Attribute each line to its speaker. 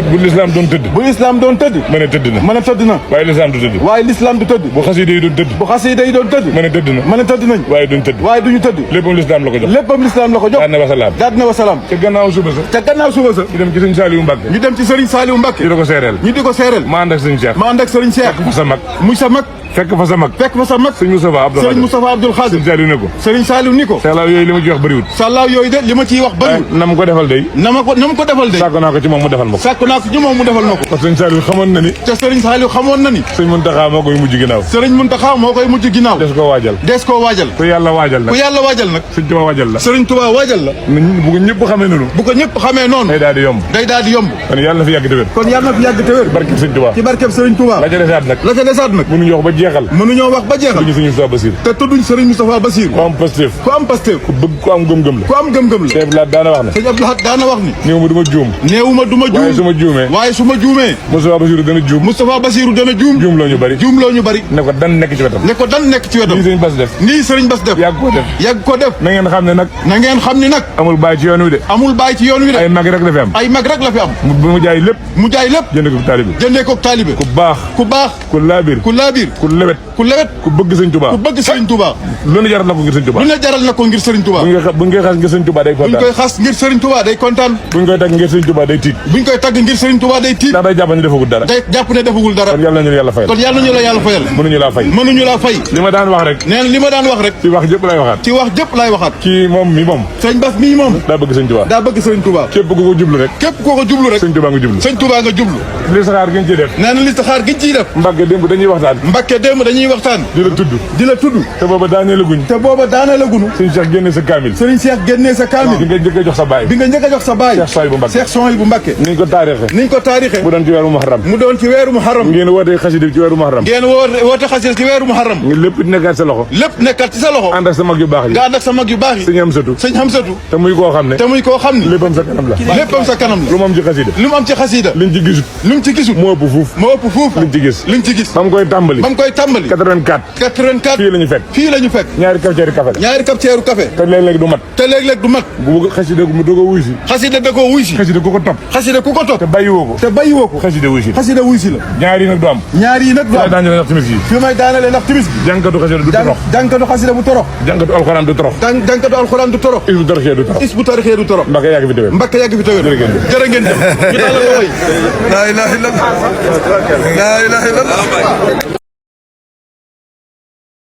Speaker 1: bu l'islam doon tëdd.
Speaker 2: bu l'islam doon tëdd.
Speaker 1: mën a tëdd na.
Speaker 2: mën a tëdd na.
Speaker 1: waaye l'islam du tëdd.
Speaker 2: waaye l'islam du tëdd.
Speaker 1: bu xasida yi doon tëdd.
Speaker 2: bu xasida yi doon tëdd.
Speaker 1: mën a tëdd na.
Speaker 2: mën a tëdd nañ.
Speaker 1: waaye duñ tëdd.
Speaker 2: waaye duñu tëdd.
Speaker 1: léppam l'islam la ko jox.
Speaker 2: léppam l'islam la ko jox.
Speaker 1: daal na wasalaam.
Speaker 2: daal na wasalaam.
Speaker 1: ca gannaaw suba sa.
Speaker 2: ca gannaaw suba sa.
Speaker 1: ñu dem ci sëñ Saliou Mbacke.
Speaker 2: ñu dem ci Serigne Saliou Mbacke.
Speaker 1: ñu di ko seereel.
Speaker 2: ñu di ko seereel.
Speaker 1: ma ànd ak sëñ Cheikh.
Speaker 2: ma ànd ak Serigne Cheikh.
Speaker 1: fekk fa sa mag.
Speaker 2: muy sa mag.
Speaker 1: fekk fa sa mag.
Speaker 2: fekk fa sa mag.
Speaker 1: sëñ Moustapha Abdoul Khadir.
Speaker 2: Serigne Moustapha Abdoul Khadir.
Speaker 1: sëñ Saliou ne ko.
Speaker 2: Serigne Saliou ni ko.
Speaker 1: saalaaw yooyu li ma ci wax bëriwut.
Speaker 2: saalaaw yooyu de li ma ciy wax bëriwut.
Speaker 1: na ma ko defal day.
Speaker 2: na ma ko defal day.
Speaker 1: sàkk naa ko ci moom mu defal ma ko.
Speaker 2: sàkk naa ko ci moom mu defal ma ko.
Speaker 1: parce que sëñ Saliou xamoon na ni.
Speaker 2: te Serigne Saliou xamoon na ni.
Speaker 1: sëñ Mountakha moo koy mujj ginnaaw.
Speaker 2: Serigne Mountakha moo koy mujj ginnaaw.
Speaker 1: des koo waajal.
Speaker 2: des koo waajal.
Speaker 1: ku yàlla waajal nag.
Speaker 2: ku yàlla waajal nag.
Speaker 1: sëñ Tuubaa waajal la.
Speaker 2: Serigne Touba waajal la.
Speaker 1: bu ko ñëpp xamee noonu.
Speaker 2: bu ko ñëpp xamee noonu.
Speaker 1: day daal di yomb.
Speaker 2: day daal di yomb.
Speaker 1: kon yàlla na fi yàgg te wér.
Speaker 2: kon yàlla na fi yàgg te wér.
Speaker 1: barkeb sëñ Tuubaa.
Speaker 2: ci barkeb Serigne Touba.
Speaker 1: la ca desaat nag.
Speaker 2: la ca desaat nag.
Speaker 1: mënuñu wax ba jeexal.
Speaker 2: mënuñoo wax ba jeexal.
Speaker 1: tudduñu sëñ Moustapha Bassir.
Speaker 2: te tudduñ Serigne Moustapha Bassir.
Speaker 1: ku am Pastef.
Speaker 2: ku am Pastef.
Speaker 1: ku bëgg ku am gëm-gëm la.
Speaker 2: ku am gëm-gëm la.
Speaker 1: Sëñ Abdoulaye daana wax ne.
Speaker 2: sëñ Abdoulaye daana wax ni.
Speaker 1: néew ma du ma juum.
Speaker 2: néewuma du ma juum.
Speaker 1: waaye su ma juumee.
Speaker 2: waaye su ma juumee.
Speaker 1: Moustapha Bassirou dana juum.
Speaker 2: Moustapha Bassirou dana juum.
Speaker 1: juum loo ñu bari.
Speaker 2: juum loo ñu bari.
Speaker 1: ne ko dan nekk ci wetam.
Speaker 2: ne ko dan nekk ci wetam.
Speaker 1: nii sëñ Bass def.
Speaker 2: nii Serigne Bass def.
Speaker 1: yàgg ko def.
Speaker 2: yàgg ko def.
Speaker 1: na ngeen xam ne nag.
Speaker 2: na ngeen xam ni nag.
Speaker 1: amul bàyyi ci yoon wi de.
Speaker 2: amul bàyyi ci yoon wi de.
Speaker 1: ay mag rek la fi am.
Speaker 2: ay mag rek la fi am.
Speaker 1: mu jaay lépp.
Speaker 2: mu jaay lépp.
Speaker 1: jënd ko taalibe.
Speaker 2: jëndee ko taalibe.
Speaker 1: ku baax.
Speaker 2: ku baax.
Speaker 1: ku laabir.
Speaker 2: ku laabir.
Speaker 1: ku lewet.
Speaker 2: ku lewet.
Speaker 1: ku bëgg sëñ Tuubaa.
Speaker 2: ku bëgg Serigne Touba.
Speaker 1: lu ne jaral na ko ngir sëñ Tuubaa.
Speaker 2: lu ne jaral na ko ngir Serigne Touba.
Speaker 1: buñ koy xas ngir sëñ Tuubaa day
Speaker 2: buñ
Speaker 1: kontaan.
Speaker 2: koy xas ngir Serigne Touba day kontaan.
Speaker 1: buñ koy tagg ngir sëñ Tuubaa day tiit.
Speaker 2: buñ koy tagg ngir Serigne Touba day tiit.
Speaker 1: ndax day jàpp ne defagul dara.
Speaker 2: day jàpp ne defagul dara.
Speaker 1: kon yàlla nañu yàlla fayal.
Speaker 2: kon yàlla nañu la yàlla fayal.
Speaker 1: mënuñu laa fay.
Speaker 2: mënuñu laa fay.
Speaker 1: li ma daan wax rek.
Speaker 2: neen li ma daan wax rek.
Speaker 1: ci wax jëpp lay waxaat.
Speaker 2: ci wax jëpp laay waxaat.
Speaker 1: kii moom mi moom.
Speaker 2: sëñ Bass mii moom.
Speaker 1: daa bëgg sëñ Tuubaa.
Speaker 2: daa bëgg Serigne Touba.
Speaker 1: képp ku ko jublu rek.
Speaker 2: képp koo ko jublu rek.
Speaker 1: sëñ Tuubaa nga jublu.
Speaker 2: sëñ Touba nga jublu.
Speaker 1: li saxaar gi ñu ciy def.
Speaker 2: nee na listixaar giñ ciy def.
Speaker 1: Mbàkke démb dañuy waxtaan.
Speaker 2: Mbàkke démb dañuy waxtaan.
Speaker 1: di la tudd.
Speaker 2: di la tudd.
Speaker 1: te booba daanee la guñ.
Speaker 2: te booba daana la gunu.
Speaker 1: sëñ Cheikh génne sa kaamil.
Speaker 2: Serigne Cheikh génnee sa kaamil.
Speaker 1: bi nga njëkk a jox sa baay.
Speaker 2: bi nga njëkk a jox sa baay.
Speaker 1: Cheikh Soy bu Mbàkke.
Speaker 2: Cheikh Soy bu Mbàkke.
Speaker 1: niñ ko taarixee.
Speaker 2: niñ ko taarixee.
Speaker 1: mu doon ci weeru Muharram.
Speaker 2: mu doon ci weeru Muharram.
Speaker 1: ngeen woote xasida ci weeru Muharram.
Speaker 2: ngeen woote xasida ci weeru Muharram.
Speaker 1: lépp nekkaat sa loxo.
Speaker 2: lépp nekkat ci sa loxo.
Speaker 1: ànd ak sa mag yu baax yi.
Speaker 2: nga ànd ak sa mag yu baax yi.
Speaker 1: sëñ Amsatu.
Speaker 2: sëñ Hamsatu.
Speaker 1: te muy koo xam ne.
Speaker 2: te muy koo xam ni.
Speaker 1: léppam sa kanam la.
Speaker 2: léppam sa kanam la.
Speaker 1: lu mu am ci xasida.
Speaker 2: lu mu am ci xasida.
Speaker 1: liñ ci gisut.
Speaker 2: lu mu ci gisut.
Speaker 1: moo ëpp fuuf.
Speaker 2: moo ëpp fuuf.
Speaker 1: liñ ci gis.
Speaker 2: liñ ci gis.
Speaker 1: ba mu koy tàmbali.
Speaker 2: ba mu koy tàmbali.
Speaker 1: 84.
Speaker 2: 84.
Speaker 1: fii la ñu fekk.
Speaker 2: fii la ñu fekk.
Speaker 1: ñaari cafetière café la.
Speaker 2: ñaari kapteeru café.
Speaker 1: te léeg-léeg du mat.
Speaker 2: te léeg-léeg du mat.
Speaker 1: bu xasida mu doog a wuy si.
Speaker 2: xasida da koo wuy si.
Speaker 1: xasida ku ko topp.
Speaker 2: xasida ku ko topp.
Speaker 1: te bàyyiwoo ko.
Speaker 2: te bàyyiwoo ko.
Speaker 1: xasida wuy si.
Speaker 2: xasida wuy si la.
Speaker 1: ñaar yi nag du am.
Speaker 2: ñaar yi nag du am.
Speaker 1: daañu la ndax timis yi.
Speaker 2: fi may daanale ndax timis bi.
Speaker 1: jànkatu xasida du torox.
Speaker 2: jànkatu xasida bu torox.
Speaker 1: jànkatu alxuraan du torox.
Speaker 2: jànkatu alxuraan du torox.
Speaker 1: is bu toroxee du torox.
Speaker 2: is bu tarixee du torox.
Speaker 1: Mbàkke yàgg fi déwén.
Speaker 2: Mbàkke yàgg fi tawér. jërë ngeen jëf. ñu daal la ko way.
Speaker 3: La ilaha illallah. La ilaha illallah.